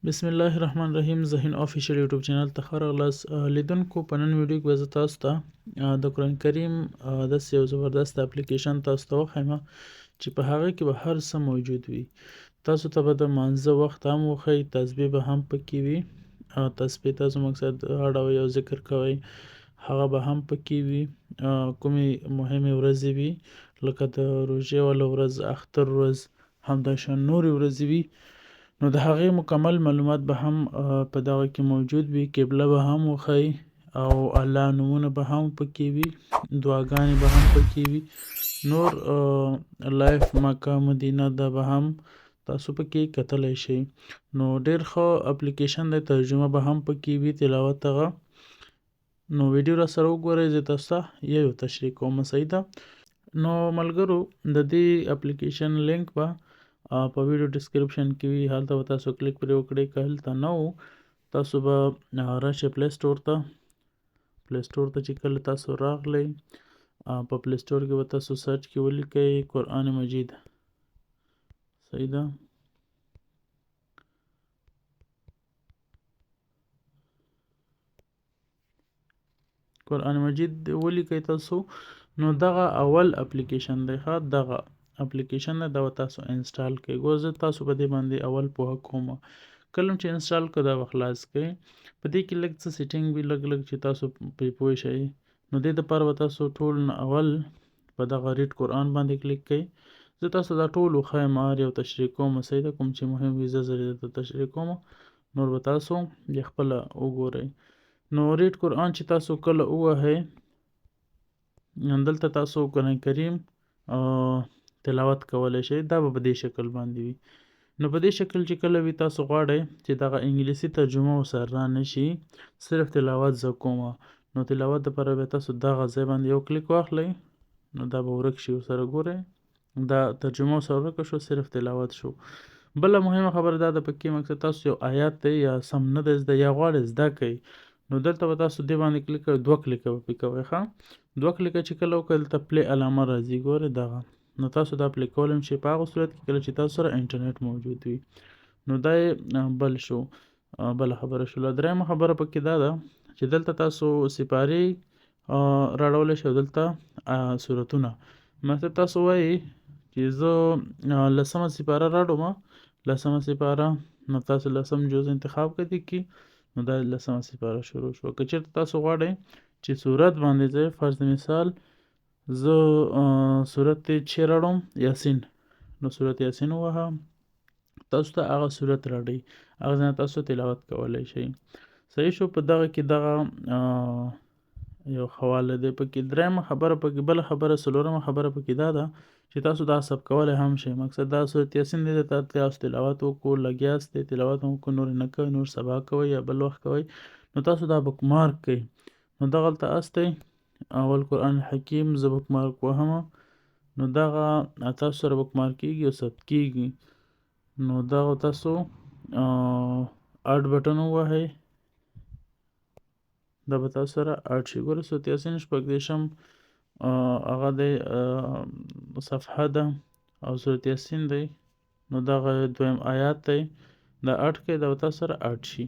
بسم الله الرحمن الرحیم ذهین آفیشل یوټیوب چینل ته ښه راغلاست لیدونکو. په نن ویډیو کې به زه تاسو ته د قرآن کریم داسې یو زبردست اپلیکیشن تاسو ته وښیم چې په هغه کې به هر څه موجود وي. تاسو ته به د مانځه وخت هم وښیي، تسبیح به هم پکې وي، تسبیح تاسو مقصد اړوئ او ذکر کوئ هغه به هم پکې وي. کومې مهمې ورځې وي لکه د روژې واله ورځ، اختر ورځ، همداشان نورې ورځې وي، نو د هغې مکمل معلومات به هم په دغه کې موجود وي. قبله به هم وښیي او الله نومونه به هم پکې وي، دعاګانې به هم پکې وي، نور لایف مکه مدینه دا به هم تاسو پکې کتلی شئ. نو ډېر ښه اپلیکیشن دی، ترجمه به هم پکې وي، تلاوت هغه. نو ویډیو را سره وګورئ، زه تاسو ته یو تشریح کوم. صحیح ده. نو ملګرو د دې اپلیکیشن لینک به په ویډیو ډیسکرپشن کې وي، هلته به تاسو کلیک پرې وکړئ. که هلته نه و تاسو به راشئ پلی سټور ته. پلی سټور ته چې کله تاسو راغلئ په پلی سټور کې به تاسو سرچ کې ولیکئ قرآن مجید. صحیح ده. قرآن مجید ولیکئ تاسو. نو دغه اول اپلیکیشن دی، ښه دغه اپلیکیشن دی، دا به تاسو انسټال کړئ. ګوره زه تاسو په دې باندې اول پوهه کوم. کله چې انسټال کړئ دا به خلاص کړئ. په دې کې لږ څه سیټینګ وي، لږ لږ چې تاسو پرې پوه شئ. نو دې دپاره به تاسو ټول نه اول په دغه ریډ قرآن باندې کلیک کړئ. زه تاسو دا ټول وښایم، هر یو تشریح کوم. صحیح ده. کوم چې مهم وي زه زه درته تشریح کوم، نور به تاسو یې خپله وګورئ. نو ریډ قرآن چې تاسو کله ووهئ، دلته تاسو قرآن کریم تلاوت کولی شئ. دا به په دې شکل باندې وي. نو په دې شکل چې کله وي تاسو غواړئ چې دغه انګلیسي ترجمه ورسره را نه شي، صرف تلاوت زه کوم. نو تلاوت دپاره بیا تاسو دغه ځای باندې یو کلیک واخلئ، نو دا به ورک شي ورسره. ګورئ دا ترجمه ورسره ورکه شو، صرف تلاوت شو. بله مهمه خبره دا ده پکې مقصد تاسو یو آیات دی یا سم نه دی زده یا غواړئ زده کړئ، نو دلته به تاسو دې باندې کلیک کوئ، دوه کلیکه به پرې کوئ. ښه دوه کلیکه چې کله وکړئ دلته پلی علامه راځي، ګورئ دغه. نو تاسو دا پلی کولی هم شئ په هغه صورت کې کله چې تاسو سره انټرنیټ موجود وي. نو دا یې بل شو، بله خبره شوله. درېیمه خبره پکې دا ده چې دلته تاسو سپارې راړولی شئ او دلته سورتونه. مثلا تاسو وایئ چې زه لسمه سپاره راړوم، لسمه سپاره، نو تاسو لسم جز انتخاب کړئ دې کې، نو دا لسمه سپاره شروع شوه. که چېرته تاسو غواړئ چې سورت باندې ځئ، فرض مثال زه سورت چې راړوم یاسین، نو سورت یاسین ووهه، تاسو ته هغه سورت راړي، هغه ځای تاسو تلاوت کولی شئ. صحیح شو. په دغه کې دغه یو حواله دی پکې. درېیمه خبره پکې، بله خبره څلورمه خبره پکې دا ده چې تاسو دا سب کولی هم شئ. مقصد دا سورت یاسین دی، تاسو تلاوت وکړو، لګیاست دی تلاوت هم وکړو، نور نه کوئ، نور سبا کوئ یا بل وخت کوئ، نو تاسو دا بکمارک کړئ. نو دغلته استئ اول قرآن حکیم، زه بکمارک وهم، نو دغه تاسو سره بکمارک کیږي او ثبت کیږي. نو دغه تاسو اډ بټن ووهئ، دا به تاسو سره اډ شي. ګوره سورت یاسین 36 هغه دی صفحه ده او سورت یاسین دی، نو دغه دویم آیات دی، دا اډ کړئ، دا به تاسو سره اډ شي.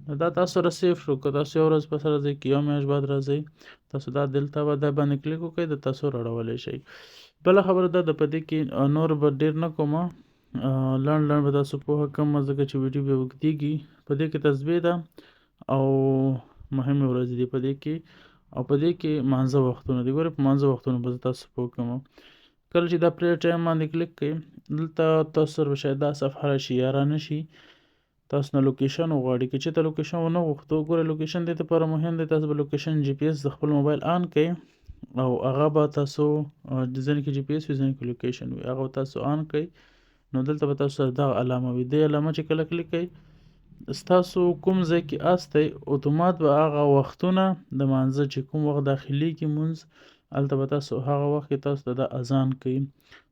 نو دا تاسو سره سیف شو. که تاسو یو ورځ پس راځئ، که یو میاشت بعد راځئ، تاسو دا دلته به دا باندې کلیک وکړئ، دا تاسو راړولی شئ. بله خبره دا ده په دې کې نور به ډېر نه کوم، لنډ لنډ به تاسو پوهه کړم ځکه چې ویډیو به اوږدېږي. په دې کې تسبیح ده او مهمې ورځې دي په دې کې، او په دې کې مانځه وختونه دي. ګورئ په مانځه وختونه به زه تاسو پوه کړم. کله چې دا پریر ټایم باندې کلیک کړئ، دلته تاسو سره به شاید دا صفحه راشي یا را نه شي، تاسو نه لوکیشن وغواړي. که چېرته لوکیشن ونه غوښتو، ګوره لوکیشن دې لپاره مهم دی، تاسو به لوکیشن جي پي اس د خپل موبایل آن کړئ او هغه به تاسو ځینې کې جي پي اس وي، ځینې کې لوکیشن وي، هغه به تاسو آن کړئ. نو دلته به تاسو سره دغه علامه وي، دې علامه چې کله کلیک کړئ ستاسو کوم ځای کې استئ اتومات به هغه وختونه د مانځه چې کوم وخت داخلېږي مونځ، هلته به تاسو هغه وخت کې تاسو ته دا اذان کوي.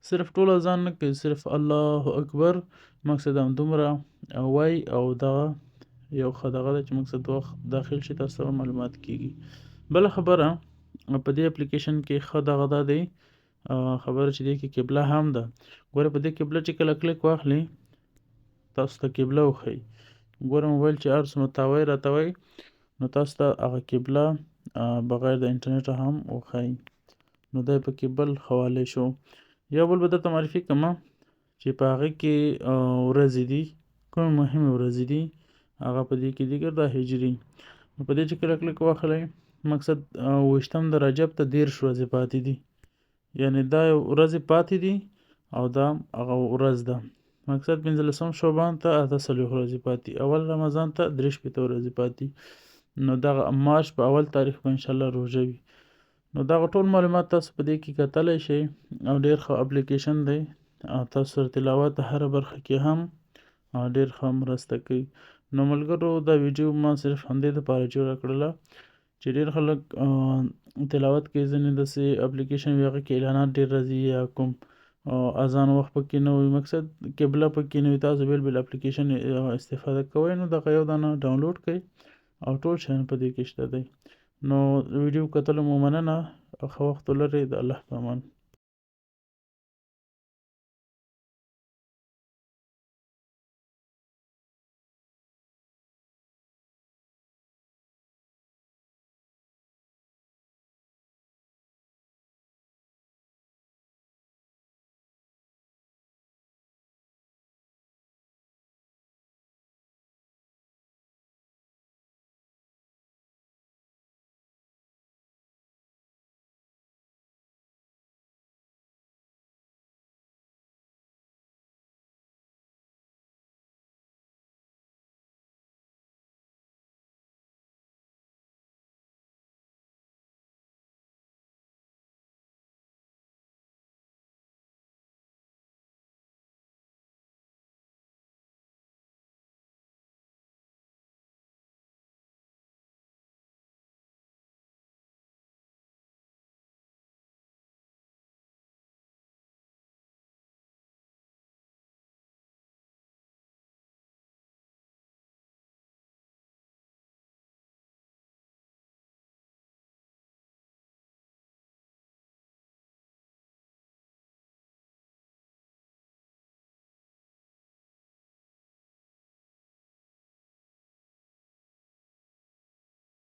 صرف ټول اذان نه کوي، صرف الله اکبر مقصد هم دومره وایي. او دغه یو ښه دغه ده چې مقصد وخت داخل شي تاسو ته معلومات کیږي. بله خبره په دې اپلیکیشن کې ښه دغه دا دی خبره چې دې کې قبله هم ده. ګوره په دې قبله چې کله کلیک واخلئ تاسو ته قبله وښیي. ګوره موبایل چې هر څومره تاوی راتاوی، نو تاسو ته هغه قبله بغیر د انټرنیټ هم وښایي. نو دا پکې بل حواله شو. یو بل به درته معرفي کړم چې په هغه کې ورځې دي، کومې مهمې ورځې دي هغه په دې کې ذکر ده هجري. نو په دې چې کله کلیک واخلئ، مقصد 27 د رجب ته 30 ورځې پاتې دي، یعنی دا ورځې پاتې دي او دا هغه ورځ ده. مقصد 15 شعبان ته 48 ورځې پاتې، اول رمضان ته 63 ورځې پاتې. نو دغه مارچ په اول تاریخ به انشاءالله روژه وي. نو دغه ټول معلومات تاسو په دې کې کتلی شئ او ډېر ښه اپلیکیشن دی، تاسو سره تلاوت هره برخه کې هم ډېر ښه مرسته کوي. نو ملګرو دا ویډیو ما صرف همدې دپاره جوړه کړله چې ډېر خلک تلاوت کوي، ځینې داسې اپلیکیشن وي هغه کې اعلانات ډېر راځي یا کوم اذان وخت پکې نه وي، مقصد قبله پکې نه وي، تاسو بېل بېل اپلیکیشن استفاده کوئ. نو دغه یو دانه ډاونلوډ کړئ او ټول شیان په دې کې شته دی. نو ویډیو کتلو مو مننه، ښه وخت ولرئ، د الله په امان.